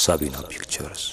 ሳቢና ፒክቸርስ።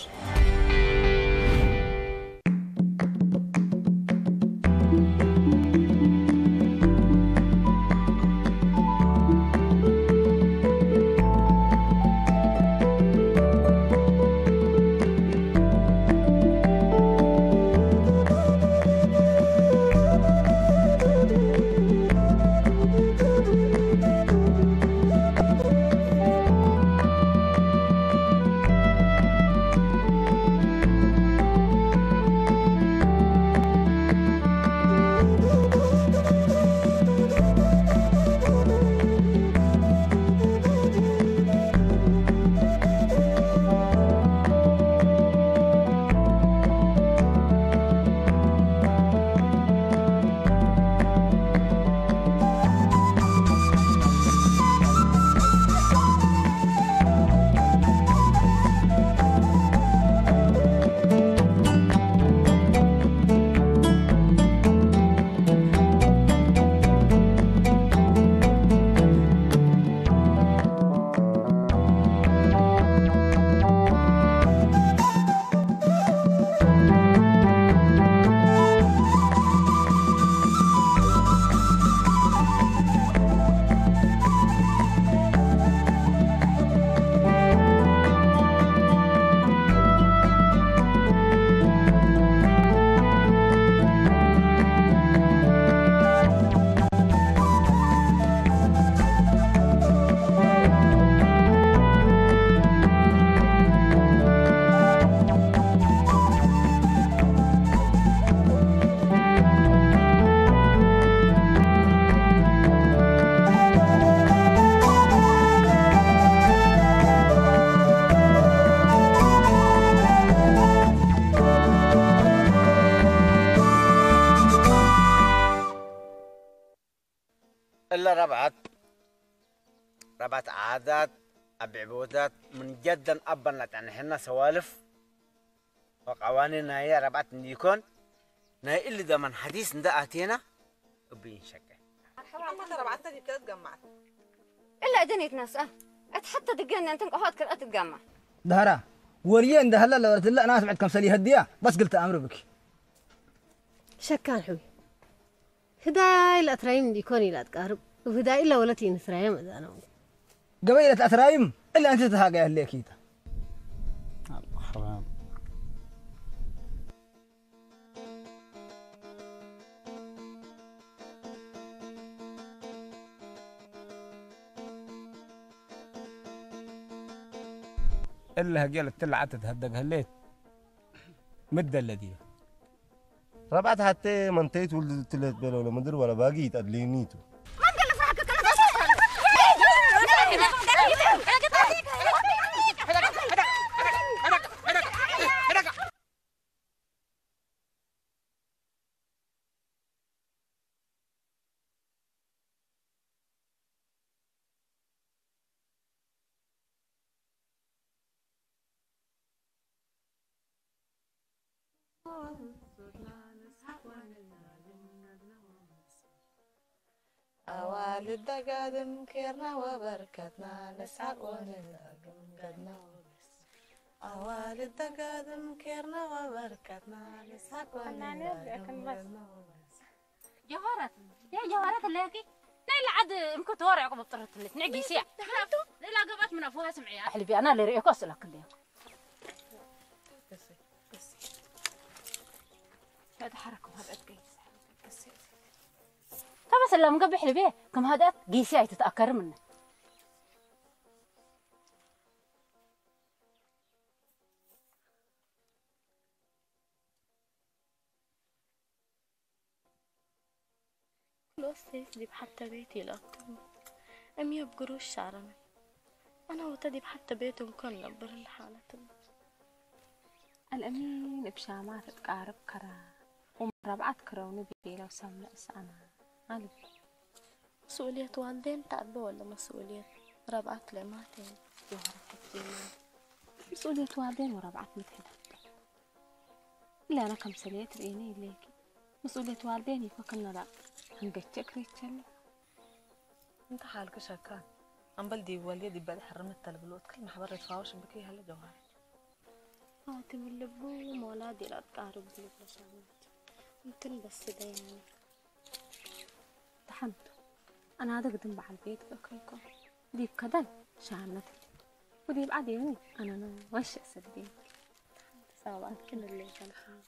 እለ ረብዓት ረብዓት ዓዳት ኣቢዕ ቦታት ምን ጀደን ኣባና ጣንሕና ሰዋልፍ ወቃዋኒ ናይ ረብዓት እንዲኮን ናይ እሊ ዘመን ሓዲስ እንደ ኣቴና እብይን ሸቀ ኣርባዕተ ዲብከ ትገማት እላ እደን የትናስኣ እቲ ሓተ ድገን እንትን ቆሃት ክርአት ትገማ ዳህራ ወልየ እንዳህላ ለወለት ላ ናስ ብዕድ ከምሰል ይህድያ በስ ግልተ ኣምር ብኪ ሸካን ሕዊ ህዳይ ለኣትራይም እንዲኮን ኢላ ትቃርብ እብ ህዳይ ኢላ ወለት ይንስራየ መዛነው ገበይ ለተኣትራይም እላ እንተ ተሃጋ ያለ ኪታ እለ ሀጌል እትለ ዓተት ሀደግ ሀሌት ምደለ ድዮ ረብዓት ሓተ መንተይት ውልድ ትለት በሎ ለምድር ወላ ባጊ ይጠድሊኒቱ ኣዋልድ ደጋድም ኬርና ወበርከትና ንስሓቅ ወንዳግም ገድና ወበስ ኣዋልድ ደጋድም ኬርና ወበርከትና ንስሓቅ ወንዳግም ገድና ወበስ ጀዋራት ያ ጀዋራት ኣለኪ ናይ ለዓድ እምኩ ተወርዕቁ ብጥርትነት ንዕጊስያ ሌላ ገባት ምናፍዋ ስምዕያ ኣሕልቢያና ለርእየኮ ስላክልያ ተበሰላ ምገብሕ ልቤ ከም ሃድኣት ጊሲ ኣይትተኣከርም እነ ክልኦስ ሰይፍ ዲብ ሓተ ቤት ኢለቱ እምዮ ብግሩሽ ሻረመ ኣነ ወተ ዲብ ሓተ ቤት እንኮን ነብር ለሓለትም ኣልእሚን እብ ሻማ ትትቃርብ ከራ ኡም ረብዓት ክረውኒ ቤለው ሰምዕ ሰኣና ኣልብ መስኡልየት ዋልዴን ተዕበ ወለ መስኡልየት ረብዓት ለማቴን መስኡልየት ዋልዴን ወረብዓት ምትሕዳት እለ ኣነ ከምሰልየ ትርእየኒ ኢለኪ መስኡልየት ዋልዴን ኢኮ ክነላ ሕንገቸ ክሬቸለ እንተ ሓልክ ሸካ ኣምበል ዲብ ወልየ ዲበል ሕርምት ተልብሎ እትክል ማሕበር ተፋወሽ ብክ ይሃለ ጀውሃር ፋቲም ልቡ መውላድ ይላል ቃርብ ልቡ ሰማት። እንትን በስ ደያኒ። ተሓንቱ። ኣና ደግድም በዓል ቤት እኮ ይኮን። ዲብ ከዳይ ሻሃነት። ወዲብ ዓዴኒ ኣና ነው ወሽ ሰብዴ። ሰባትክን ለይከልኩም።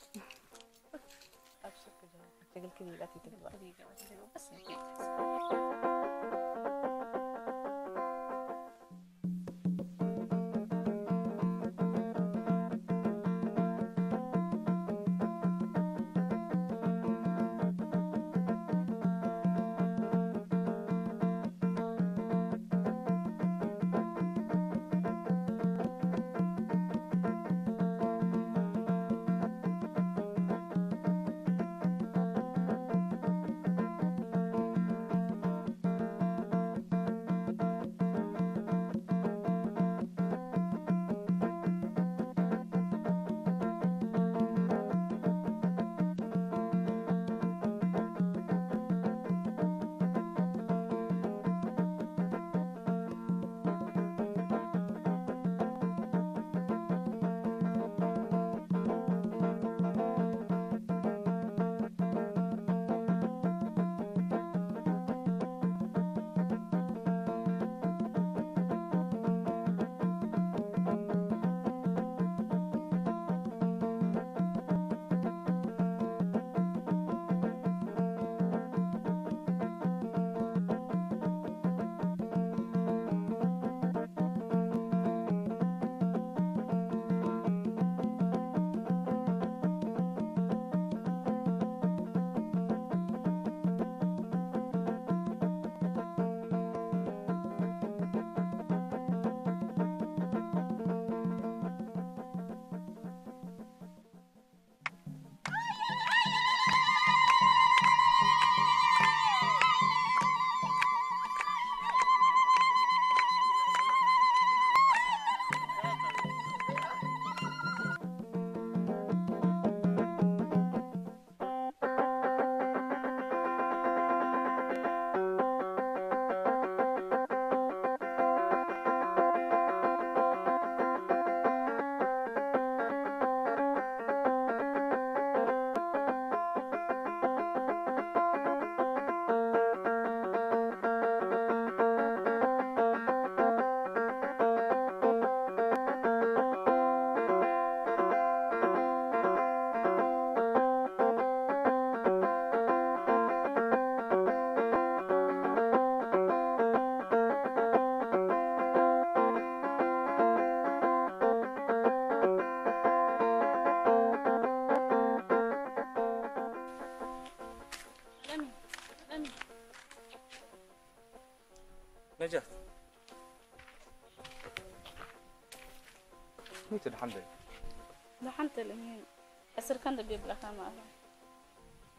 ነጃት። ሚቱ ደሓን ዶ? ደሓን ተለሚን። ዕስር ከንደ ቢብላካ ማለት።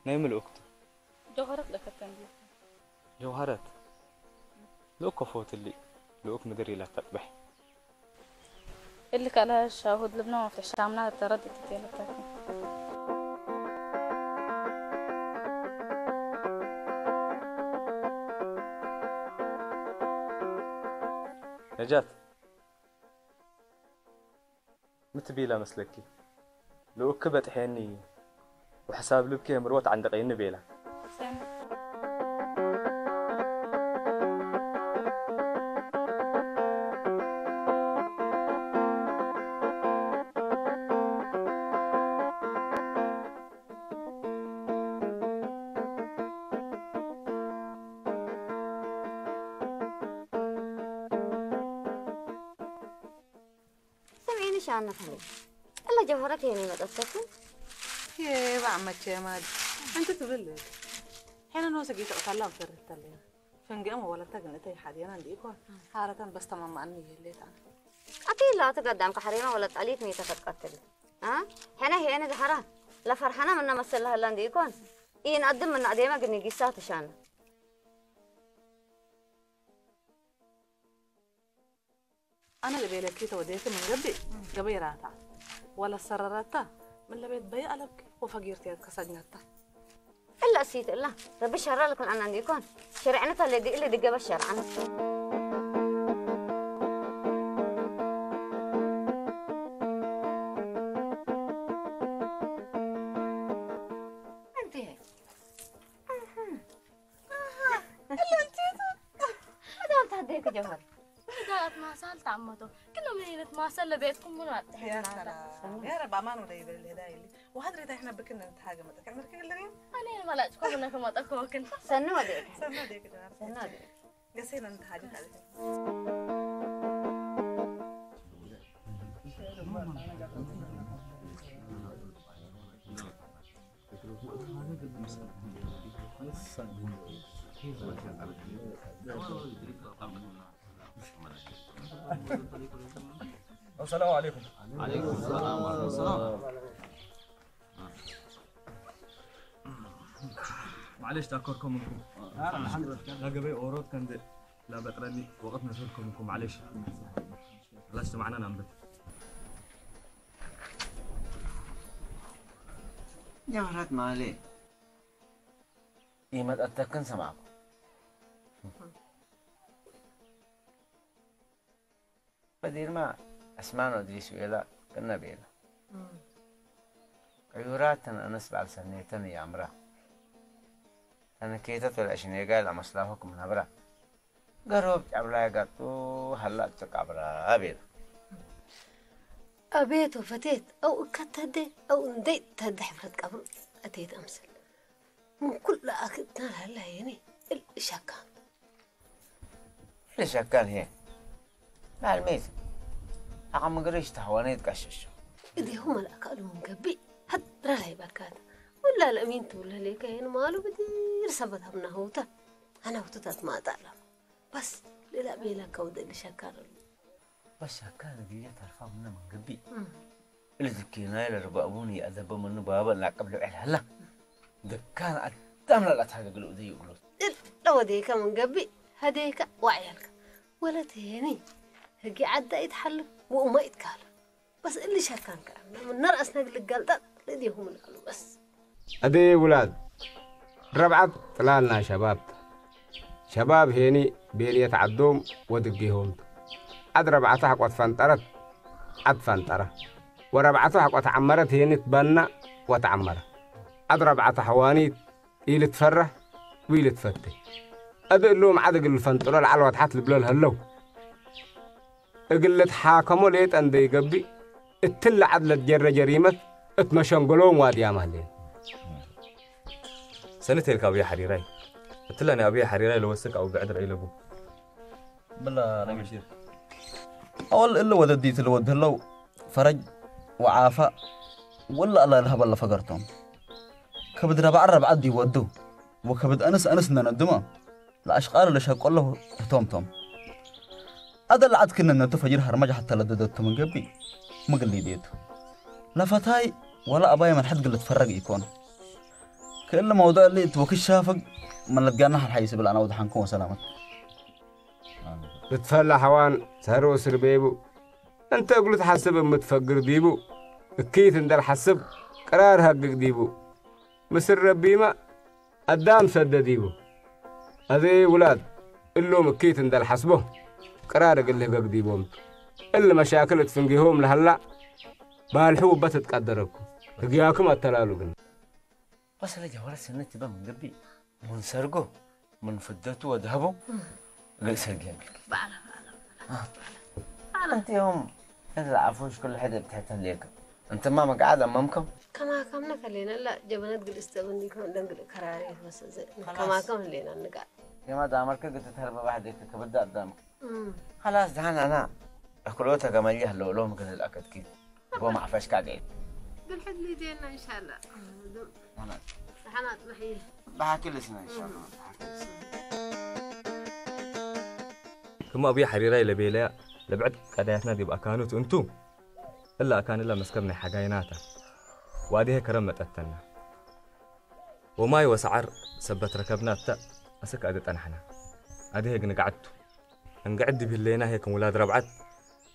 ናይ ምልኡክቱ። ጆኸረት ለከተን ቢብላ። ጀውሃረት። ልኡክ ከፈወትሊ። ልኡክ ምድር ኢላ ተጥበሕ። اللي كلها الشاهد لبنى مفتاح شامنا تردد تيلتاكي. ነጃት ምትቢላ መስለኪ ልኡክ በጥሐኒ ወሕሳብ ልብኪ የምርወት ዓንደቀይኒ ቤላ። سمعيني شو أنا فهمي. الله جوهرة هي اللي مدرستكم. هي بعمك يا مال. أنت تبلد. حين نوسق يتقطع الله وفرت لنا. فنجأم ولا تجن أتي حد ينام بيكون. حارة بس تمام مع أني اللي تعمل. أكيد لا تقدم كحريمة ولا تعليق ميتة تتقتل. ها؟ حنا هي أنا زهرة. لا فرحانة منا مثل لها لاندي يكون. إيه نقدم من عديمة قد نجيسات شان. ኣነ ልቤለኪ ተወደየኪ መንገዲ ገበይራታ ወላ ሰረረታ ምን ለቤት በይ ኣለብኪ ወፈጊርቲ ከሰግነታ። እላ እሲት እላ ረቢ ሸራ ልክን ኣና እንዲኮን ሽርዕነት ኣለዲ እለ ድገበ ሸርዓነት። ديك جوهر. ذات ما سألت عمته. كنا من هنا ما سأل بيتكم من وقت. يا سلام يا رب امان ولا يبل الهدايا اللي وهدري ده احنا بكنا نتهاجم. تعمل كده ليه؟ أنا ما لا تكون هناك ما تكون. سنو ديك. سنة ديك ده. سنو ديك. قسينا نتهاجم عليه. السلام عليكم. عليكم السلام ورحمة الله. معلش تأخركم منكم. لا قبل أوروت كان دي. لا بترني وقت نزولكم منكم معلش. لا استمعنا ننبت. ጀምረት ማሌ ይመጠተክን ሰማዕኩ በዲርማ እስማኖ ድሪስ ዌላ ቅነ ቤላ ዕዩራትን ኣነስ በዓል ሰኔተን ያምራ ተነኬተት ወላ ሽኔጋ ኢላ መስላሆኩም ነብራ ገሮብ ጫብላ ያጋጡ ሃላ ተቃብራ ቤላ أبيت وفتيت أو كتدي أو نديت تدي حفرة قبر أتيت أمسل من كل أكدنا هلا يعني الشكان لشكان هي مع الميت عقم قريش تحوانيت قششو إدي هم الأكل من قبي هدرا لي بكات ولا الأمين تولى ليك يعني مالو بدير سبتها من هوتا أنا هوتا ما تعلم بس ሌላ ቤላ ከውደ ልሸካር በሻካ ንግየ ተርፋ ምነ መንገቢ ልዝኪና ለርባቡን የአዘበ ምኑ ባበ ላቀብ ልዕል ሀላ ደካን አዳም ላላት ሀገግሉ ዘይእግሎት ለወዴከ መንገቢ ሀዴከ ዋዕያልከ ወለተየኒ ህጊ ዓዳ ይትሓልፍ ወኡማ ይትካል በስ እሊ ሸካን ከ ምነ ረእስና ግልጋልጣጥ ለዲኹም ንኣሉ በስ أدي ولاد ربعة طلالنا شباب شباب هيني بينية عدوم ودقيهم عد ربعة حقوة فانطرت عد فانطرة وربعة حقوة عمرت هيني تبنى وتعمر عد ربعة حوانيت إلي تفرح وإلي تفتي أدي اللوم عد قل فانطرة العلوة تحت البلول هلو እግል ልትሓከሞ ሌጠ እንዴ ይገብእ፣ እትለ ዐድ ለትጀረ ጀሪመት እት መሸንገሎም ዋድያም ሀሌን። ሰኒ ቴልካ አብየ ሐሪራይ። እትለ ናይ አብየ ሐሪራይ ለወስክ አው ብዕድ ረአይ ለቡ። ብላ ናይ በሺር። አወል እለ ወደዲት ለወድ ህለው ፈረጅ ወዓፋ ወላ አላ ለሀበለ ፈገርቶም። ከብድ ረብዐ ረብዐ ዲወዱ ወከብድ አንስ አንስ ነነድሞ። ለአሽቃል ለሸቀሎ ህቶምቶም። አደ ለዐድ ክነነቱ ፈጅር ሀርመጅ ሐተ ለደደቱ ምን ገብእ ምግል ሊዴቱ። ለፈታይ ወለ አባይ መልሐድ ግል ልትፈረግ ኢኮን። ክእሊ መውዱዕ እሊ እት ወክድ ሻፍግ ምን ለትጋናሕ ለሐይስ እብል አነ ወድሓንኩም ወሰላመት። ልትፈላ ሐዋን ሰህር ወስር ቤቡ እንተ እግሉ ትሐስብ እምትፈግር ዲቡ እኪት እንደ ልሐስብ ቅራር ሀግግ ዲቡ። ምስል ረቢመ አዳም ሰደ ዲቡ። አዜ ውላድ እሎም እኪት እንደ ልሐስቦ ቅራር እግል ህገግ ዲቦም ቱ። እል መሻክል እት ፍንጌሆም ለሀላ ባልሑ ውበት እትቀደረኩ ህግያክም አተላሉ ግን። በሰለ ጀወረ ስነት ትበ ምን ግቢ ምን ሰርጎ ምን ፍደቱ ወድሀቦ እግል ሰርጊ ያግል። አንቲ ዮም እዛ ዓፎሽ ኩሉ ሕደ ብትሕተን ሌከ። እንትማ መግዓት አመምከም። ከማከምነ ከሌነ እላ ጀበነት ግል እስተብን ዲኮ እንደን ግል ከራሪ ይትመሰዘ። ከማከም ህሌና ንጋር። የማ ዳመርከ ግትት ሀርበ ባሕዴከ ከብዳ አዳምከ። ኸላስ ደሓን አና እክሎ ተገመሊ ህለው ሎም ግል አከትኪ። ጎ ማዕፈሽ ካገኝ። ግል ሕድ ሊዴና እንሻላ። ደሓን አጥመሐየ። ብሓኪ ልስና እንሻላ። ብሓኪ ልስና። ክም አብየ ሐሪራይ ለቤለያ ለብዕድ ቀዳያትና ዲብ አካኑ ትእንቱ። እላ አካን እላ መስከብ ናይ ሐጋይናታ። ወአድሄ ከረም መጠተና። ወማይ ወሰዓር ሰበት ረከብና እተ አስክ አዲ ጠናሕና። አድሄ ግን ጋዕቱ። እንግዕድ ዲብ ህሌና ሄ ክም ውላድ ረብዓት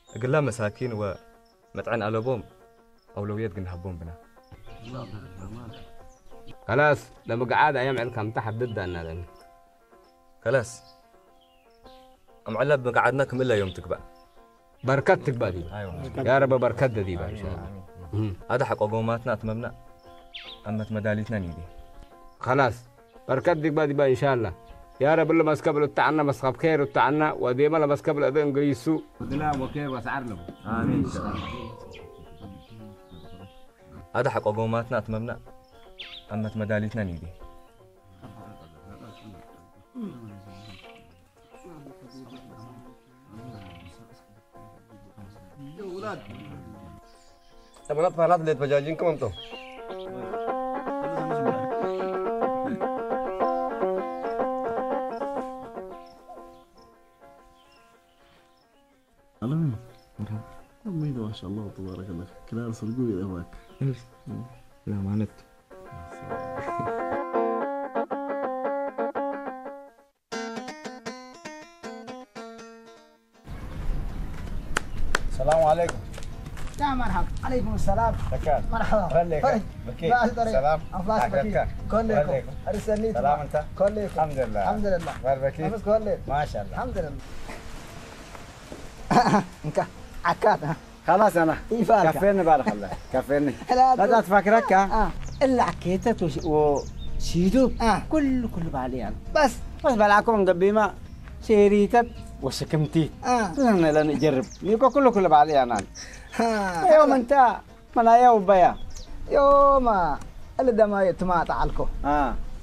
እግላ መሳኪን ወመጥዐን አለቦም አውለውየት ግን ሀቦም ብና። ከላስ ለምግዓድ አያም ዕል ከምታ ሐድድ ዳና ለሚ። ከላስ አምዕላ ብመግዓድና ክም እላ ዮም ትግባእ። በርከት ትግባእ ዲባ። ያ ረቢ በርከት ደዲባ እንሻላ። አዳ ሐቆ ጎማትና አትመምና አመት መዳሊትና ኒዴ። ከላስ በርከት ትግባእ ዲባ እንሻላ። يا رب اللي مسكب له التعنى مسخب خير التعنى وديما اللي مسكب له ذن قيسو. ودلا وكير وسعر له. آمين. هذا حق قوماتنا أتممنا. أما مداليتنا نيدي. ተመናት ፓላት ሌት በጃጅን ከመምጦ። አለሚ። መርሐባ። አለሚ፣ ማሻአላህ ተባረከላህ። ክላር ስርጉ ይረባክ። لا ማለት السلام عليكم. يا مرحبا، عليكم السلام. تكال. مرحبا. هليك. طيب. بكي. بس طريق. سلام. أفلاس بكي. عافيتك. كلكم. هليك. أرسلني سلام تبع. أنت؟ كلكم. الحمد لله. الحمد لله. باربكي. أمس كلك. ما شاء الله. الحمد لله. أنت عكات، ها؟ خلاص أنا. إيه فارقة؟ كفيني بارك الله. كفيني. لا، لا لا. تفكرك، ها؟ آه. إلا عكيتة وش-، وشيدو. آه. كل، كل بالي أنا. بس. بس بلاكم قبيمة. ሴሪተት ወስክምቲ። አ። ለነ ለነ ጀርብ። ኒኮ ኩሉ ኩሉ ባለ ያናን። አ። ዮም እንታ መናያ ወበያ። ዮማ፣ እለ ደማ የትማጣ አልኮ። አ።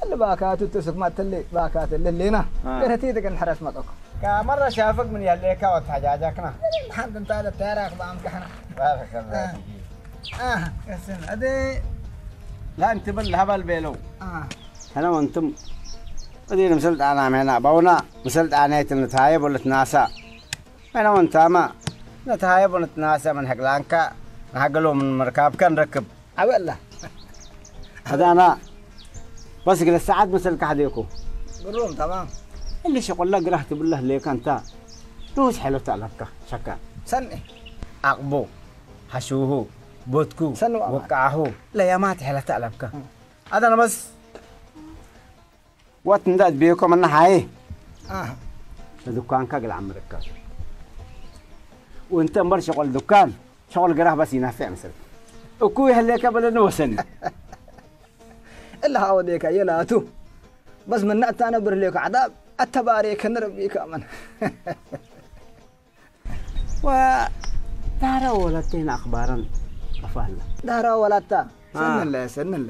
እለ ባካቱ ትስክ ማትሌ ባካት እለ ሌና። አ። ገረቲ ተቀን ሐረስ መጠኮ። ከመረ ሻፍቅ ምን ያለካ ወተሐጃጃክና። ሐንት እንታ ለተራክ በአምካሕና። ባረከላህ አ። ፊክ። አ፣ ከስን፣ አደ ላን ትብል ሀባል ቤለው። አ። ሐና ወንትም እዴ ንምስል ጣና ሜና ባውና ምስል ጣና የትንታየ ቦለት ናሳ። ሐና ወንታማ ነታየ ቦለት ናሳ ምን ሐግላንካ ንሐገሎ ምን መርካብካ ንረክብ። አበላ። አዳና በስ ግለ ሰዓት ምስል ካሕዴኩ። ግሩም፣ ተማም። እሊ ሸቆላ ግራህ ትብለህ ሌካ እንታ ዱስ ሐሎት አለካ ሸካ። ሰኒ። አቅቦ፣ ሐሽውሁ፣ ቦትኩ፣ ሰኒ ወአማን። ወቃዓሁ፣ ለያማት ሐለታ አለካ። እ። አዳና በስ ወት እንዳ ቤኮ መና ሃይ። አሃ። ለዱካንካ ግል ዓምርካ። ወንተ እምበር ሸቆል ዱካን፣ ሸቆል ግራህ በስ ይናፍዕ ምስል። እኩ ይህሌከ በለኒ ወሰኒ። እላ ሃወዴካ የላቱ። በስ መና እታ ነብር ሌካ ዓዳብ፣ አተባሬከ ንረቢካ መን። ወዳራ ወላቴን አኽባረን አፋላ። ዳራ ወላታ። አ። ሰንለ፣ ሰንለ።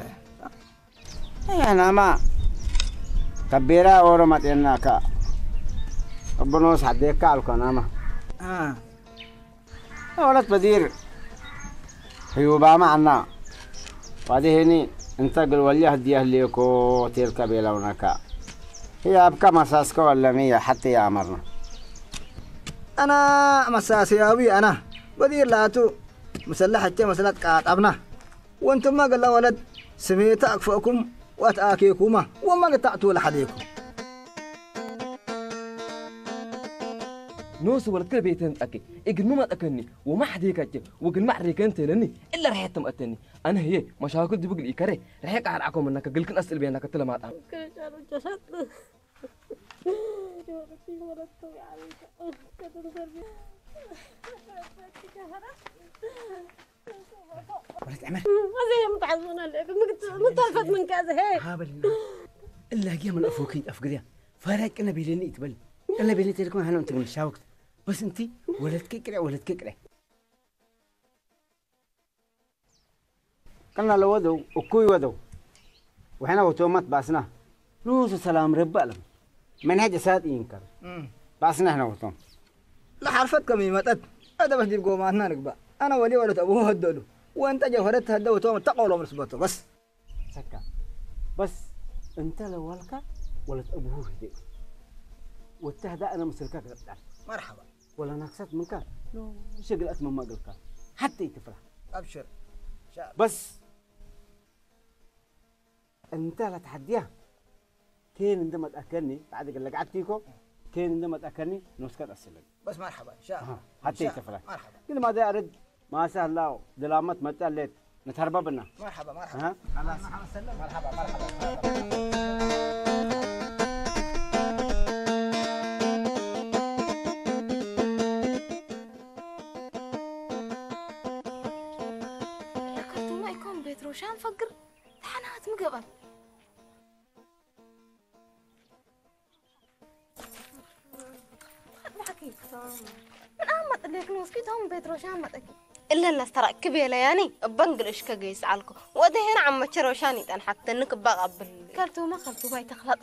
አያ ናማ ከቤራ ኦሮ ማጤናካ። አቦኖስ ሐዴካ አልኮ ናማ። አ። ወለት በዲር። ህዩባማ አና። ዋዲ ሄኒ እንተ ግል ወልያ ህድያ ህልየኮ ቴልካ ቤላውናካ። ህያ አብካ መሳስከ ወለሚ ሐቴ ያአመርና። አና መሳስያዊ አና። በዲር ላቱ። መሰላ ሐቴ መሰላት ቃጣብና። ወንትማ ገላ ወለድ ስሜታ አክፈእኩም ወአትአኬኩማ ወማ ገታዕቱ ወለሐዴኩም። ኖስ ወለድከ ቤተን ጸኬ እግን መጠከኒ ወማሕዴካቸ ወግን ማዕሬከን ተለኒ እለ ርሐት ተመእተኒ። አነ ህየ መሻክል ድብግል ኢከረ ርሐ ቃር አኮመና ከግልክን አስል ቤና ከተለማጣ። ወለት ዕመር። እዘይ እዮም ተዓዝቡና ኣለዉ። ምግት-፣ ምታልፈት ምንካ እዚ፣ ሄ። ሃበልና። እላጊያ ምን አፎኪ ጠፍግሪያ። ፈራቂ ነቢልኒ ይትበል። እለ ቤልኒ ቴሌኮም ሃኖ እንትን ሻውክት። በስ እንቲ ወለትከ ቅሪያ፣ ወለትከ ቅሪያ። ቀና ለወደው፣ እኩይ ወደው። ወሕና ወቶማት ባስና። ኑሱ ሰላም ረቢ አለም። መንሀጅ እሳት ይንከር። እም። ባስና ሕና ወቶም። ለሐርፈት ከም ይመጠት፣ አደበስ ዲብ ጎማትና ንግባእ። አነ ወሊ ወለት አቡሁ ሀደሉ። ወእንተ ጀውሀረት ተሀደ ወቶም ተቀውሎም ንስበቶ፣ በስ። ሰካ። በስ እንተ ለዋልካ ወለት አቡሁ ህዴ። ወተህዳ አነ ምስልካ ግረብጣል። መርሐባ። ወላ ናክሳት ምንካ ኖ ሸግላት መማገልካ ሐቲ ትፍራ። አብሽር። ሻ- በስ እንተ ለተሐድያ ኬን እንደ መጣከኒ ባዕድ ገለግ ዓቲኮ ኬን እንደ መጣከኒ ኖስካ ጠስለግ። በስ መርሐባ። ሻ- አሃ፣ ሐቲ ሻ- ትፍራ። መርሐባ። ግን ማደ አረድ ማሳ ህላው ድላመት መጣ ሌት ንተርበብና። መርሐባ፣ መርሐባ። አሃ። ኸላስ። መርሐባ፣ መርሐባ፣ መርሐባ። ለከቱማ ይኮን ቤትሮ ሻን ፈግር ተሓናት ምገባል። ምን ኣመጥልክ ንወስኪ ቶም ቤት ሮሻን መጠኪ እለ እናስተራቅክ ቤለያኒ እበን ግልእሽ ከገይስ ዓልኩ ወደ ሄን ዓመቸ ሮሻን ይጠንሓተኒ ክባቅ ኣብል ከልቱማ ከልቱማ ይተክላጢ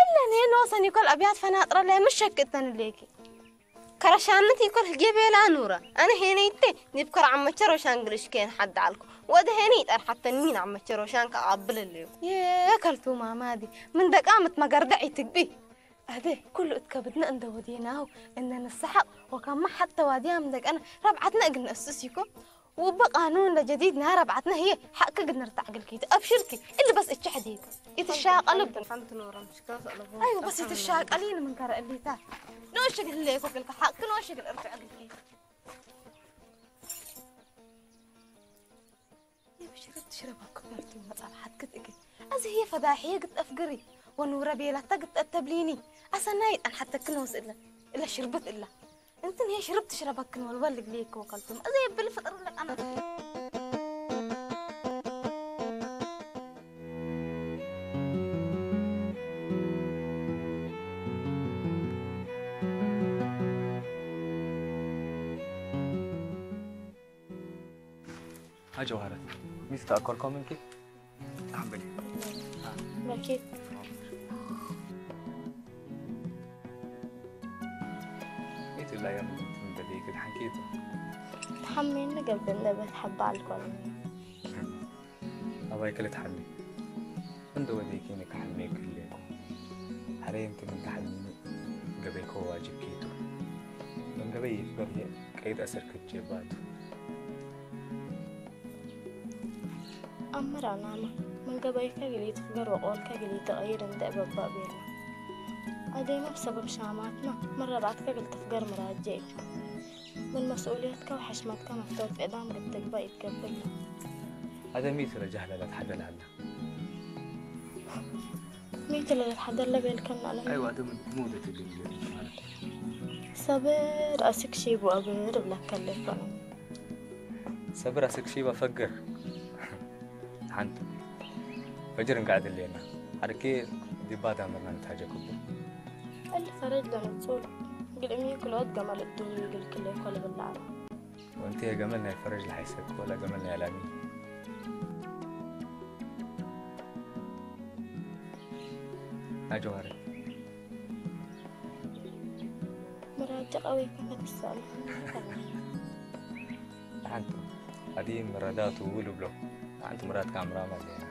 እለኔ ኖሰን ይኮል ኣብያት ፈናጥረ ላይ ምሸክ እተንሌኪ ከረሻነት ይኮል ህጌ ቤላ ኑረ ኣነ ሄነ ይቴ ኒብ ከረ ዓመቸ ሮሻን ግልእሽ ከየን ሓድ ዓልኩ ወደ ሄን ይጠንሓተኒ ናመቸ ሮሻን ከቃብል ኣለዩ የከልቱማ ማዲ ምን ደቃ ምትመገርደዕ ይትግቢ ኣደ ኩሉ እትከብድነ እንደ ወዴናሁ እነ ንሰሓቅ ወካማ ሓተ ዋድያ ምደቀነ ረብዓትነ እግል ነእስስ ይኮ ውበ ቃኑን ለጀዲድና ረብዓትነ ህየ ሓቅክ እግል ንርታዕ እግልኪት ኣብሽርኪ እሊ በስ እች ሕዲት ይትሻቀልብ ሓንቲ ኖራ ምሽካ ሰለፎ ኣዩ በስ ይትሻቀሊን ምንከረ እሊታ ንወሽግል ለይኮ እግልካ ሓቅክ ንወሽግል እርትዕ እግልኪ የብሽረት ትሽረባ ክበርቱ መጻብ ሓትክት እግል እዚ ህየ ፈዳሕየ ግትጠፍ ግሪ ወንውረ ቤላታ ግትጠት ተብሊኒ ኣሰናይ ጠን ሓተክን ወስእለ እለ ሽርብት እላ እንትን ህየ ሽርብ ትሽረበክን ወልወል እግል ይከወከልኩም እዚ የብል ፍጥር ለቃና ها جوهرة، ميزة أكل كومنكي؟ أحبني. ماكي. إيت الله يوم من بديك الحكيت. تحمين نقل بندبت حب على الكل. أباي كل تحمي. بندو بديك إنك حمي كل. حريم تمن تحمي. قبل كو واجب كيتو. من قبل يفقر كيد أسر كتشي باتو. ኣምር ኣናማ መንገባይካ ግሊ ትፍገር ወቆልካ ግሊ ተቐይር እንደ በባ ቤላ ኣደይማ ብሰበብ ሻማትና መረዳትካ ግል ትፍገር ምራጀ እዩ ምን መስኡልየትካ ወሓሽማትካ መፍተር ቀዳም ግትግባ ይትገብርና ኣደሚት ረጃህለላት ሓደል ኣላ ሚእቲ ለለትሓደር ለቤልከና ኣለና ኣይዋ ኣደም ሙደት ግል ማለት ሰብር ኣስክ ሺቡ ኣብር እብለካ ኣለኮነ ሰብር ኣስክ ሺባ ፈግር ሓንቲ ፈጅር እንካ ዕድለየና ሓደኬ ዲባ ዳምርና ንታጀክቡ እንዲ ፈረጅ ለነጹል ግልእሚ ክልኦት ገመል እዱን ይግልክለይ ኮልብላ ኣላ ወንቲ ገመል ናይ ፈረጅ ለሓይሰክ ወላ ገመል ናይ ኣላሚ ኣጆሃረ ምራጅ ቀዊካ ከተሳሉ ሓንቲ ኣዲ ምረዳቱ ውል ብሎ ሓንቲ ምራትካ ምራማ ኣለና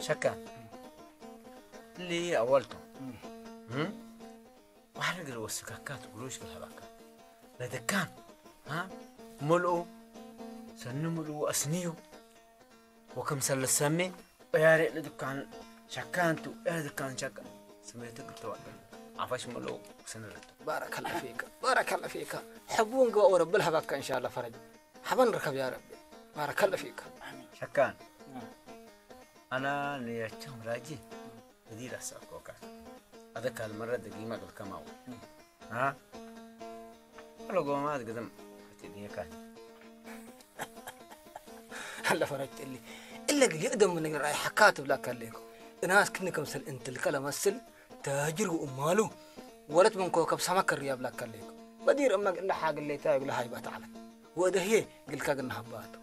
ሸካ اللي أولته. هم؟ واحد قال وسكاكات قروش قال هبكا. لدكان. ها؟ ملؤو. سن ملؤو أسنيو. وكم سلسمي. وياري لدكان شكانتو. يا دكان شكا. سميتك توعد. عفاش ملؤو. سنرتو. بارك الله فيك. بارك الله فيك. حبون قوة ورب الهبكا إن شاء الله فرج. حبن ركب يا ربي. بارك الله فيك. شكان. ኣነ ንያቸውም ራጂ እዲ ላሳኮካ ኣደካል መረ ደጊማ ግልከማው እ። አ ለጎማ ግድም እቲ ዲካን هلا فرجت لي إلا قل يقدم من رأي حكات بلاك عليكم. الناس كنا كمسل انت الكلام السل تاجر وأماله ولد من كوكب سمكر يا بلاك عليكم. بدير أمك إلا حاجة اللي تاج لهاي بتعلم. وده هي قل كاقنا هباتو.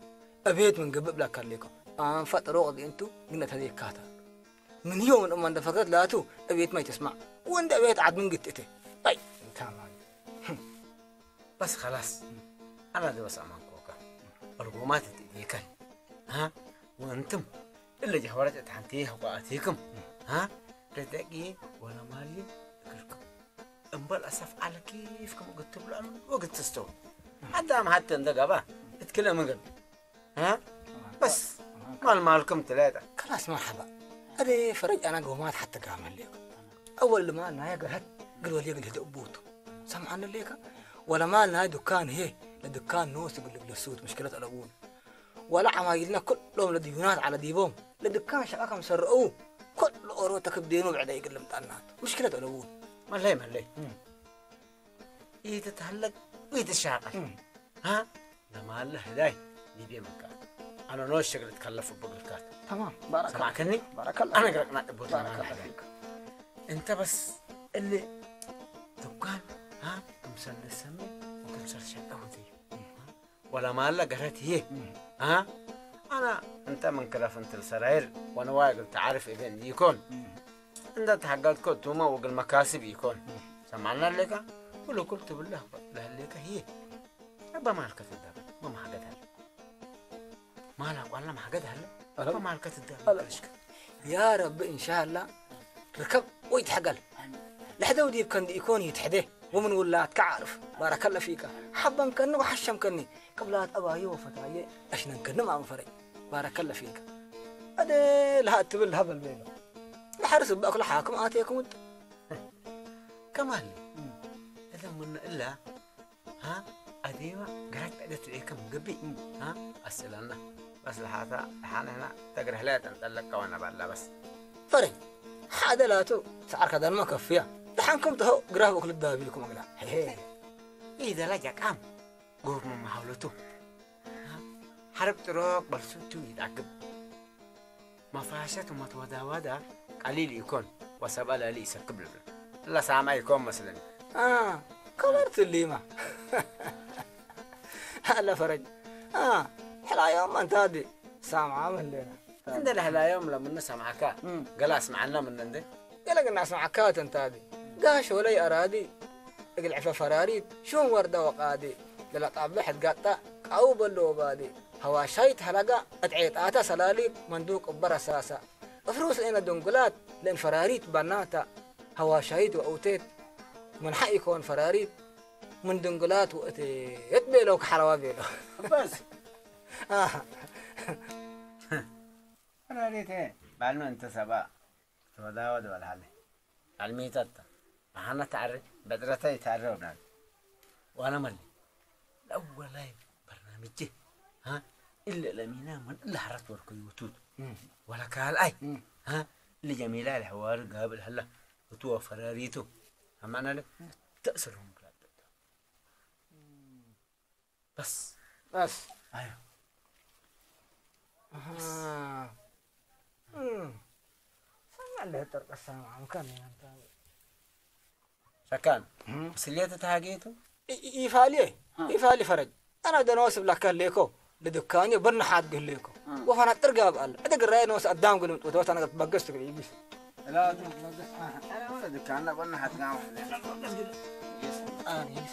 أبيت من قبل بلاك عليكم. أنا فترة وقت أنتو قلنا تهدي كاتا. من يوم أما دفكت لاتو أبيت ما تسمع. وأنت أبيت عاد من قلت إتي. طيب. أنت ما بس خلاص. أنا ده بس أمان كوكا. القومات تديكن. ها؟ وأنتم اللي جهورت تحنتيه وقاتيكم. ها؟ تدقي ولا مالي ذكركم. እምበል ኣሳፍ ዓለ ኬፍኩም እግል ትብልዑ ወእግል ትስተው። ሓንቲ ኣምሃድተ እንደ ጋባ እትክለ ምግል። ها؟ بس ማል ማልኩም ትለጠ። خلاص مرحبا. أدي فرج أنا قومات حتى قام ليك. أول ما نايا قرهت قل ولي قل هدأ بوتو. سمعنا ليك؟ ولا مال ناي دكان هي لدكان نوس قل لك لسوت مشكلة الأول. ولا عمايلنا كلهم لديونات على ديبهم. لدكان شقاكم سرقوه. كل أورو تكب دينو بعد يقل مطنات. مشكلة الأول. መለይ መለይ ኢትትሃለቅ ኢትሻቀል እ። ሃ ለማለ ህዳይ ሊቤ መካ ኣነ ኖ ሸግል ትከለፍ ብግልካት تمام. بارك الله. ሰማዕከኒ بارك الله. ኣነ ግረቅና ጥቡት ለማለ ህዳይ እንተ በስ እሊ ትኳን ሃ ክምሰል ሰሚ ወክምሰል ሸቀሁት እዩ ወላ ማለ ገረት ህየ እ። ሃ ኣና እንተ ምን ክለፍ እንትል ሰራይር ወነዋይ እግል ተዓርፍ እገን ይኮን እ። እንደ ተሓጋዝኮ ቱመ ወግል መካስብ ይኮን ሰማዕና ኣለካ ኩሉ ኩል ትብለህ ለህሌከ ህየ እበ ማልከ ትዳበ መማሕገድ ኣለ ማላ ቋላ ማሕገድ ኣለ እበ ማልከ ትዳበ ያ ረቢ እንሻላ ርከብ ወይ ትሕገል ልሕደው ዲብ ከንዲ ኢኮን እዩ ትሕደ ومن ولاتك عارف بارك الله فيك حبا كني وحشم كني قبلات أباي وفتاي أشنن كني ما أنفري بارك الله فيك أدي لها أتبل هبل بينه لحرس بأكل حاكم آتيكم أنت كمال إذا من إلا ها أديما قرأت أدت إيكم قبي ها أسألنا بس لحاتا حانهنا تقرح لا تنطلق وانا بالله بس فري حدا لا تو سعر كذا ما كفيا دحنكم تهو قراه بكل الدابيكم أقلا هي إذا لا جاك عام قوف من محاولته حرب تروك بلسوتو يتعقب مفاشة ومتوداودة قليل يكون وسبع ليالي يسكب لنا لا سامع يكون مثلا آه كبرت الليمة هلا فرج آه حلا يوم أنت هادي سامعة من لنا እንደ ለህላዮም ለምነ ሰምዓካ፣ ገላ ኣስምዓና ምነ እንዴ። ገለ ግን ኣስምዓካ ተንታዲ። ጋሽ ወለይ ኣራዲ፣ እግል ዕፈ ፈራሪት፣ ሹም ወርዳ ወቃዲ፣ ለለጣብሕ እትጋጣ፣ ቃው በሎ ወባዲ፣ ሀዋሻይት ሀላጋ፣ እት ዔጣታ ሰላሊት፣ መንዱቅ እበ ረሳሳ፣ እፍሩስ ዔነ ድንጉላት፣ ለእን ፈራሪት ባናታ፣ ሀዋሻይት ወአውቴት፣ ምንሓ ኢኮን ፈራሪት፣ ምን ድንጉላት ወእቴት ቤለው ከሓረዋ ቤለው። በስ። ኣሃ። ረዴቴ ባልመ እንተ ሰባ ተወዳወድ በልሃለ። ባልሜታታ ብሓና ተዓሪ በጥረታ ይተዓሪ ወብላል። ዋላ መሊ ለወላይ በርናምጅ ሀ እለ ለሚና ምን እለ ሐረት ወርኮ ይውቱት ወላ ካልኣይ ሀ እለ ጀሚላ ለሐዋሪ ጋብል ሀላ እቱ ወፈራሪቱ አማናለ ተእስርሁም ብላል። بس بس ايوه اها سمع اللي هتر قسام عم كان يعني انت شكان سليت تهاجيتو يفالي يفالي فرج انا بدنا نوصف لك ليكو لدكاني برنا حاد قال ليكو وفانا ترقى بقال ادق الراي نوس قدام قلت وتوت انا بقست قلت يبس لا تبقست انا ولا دكان برنا حاد قام انا يس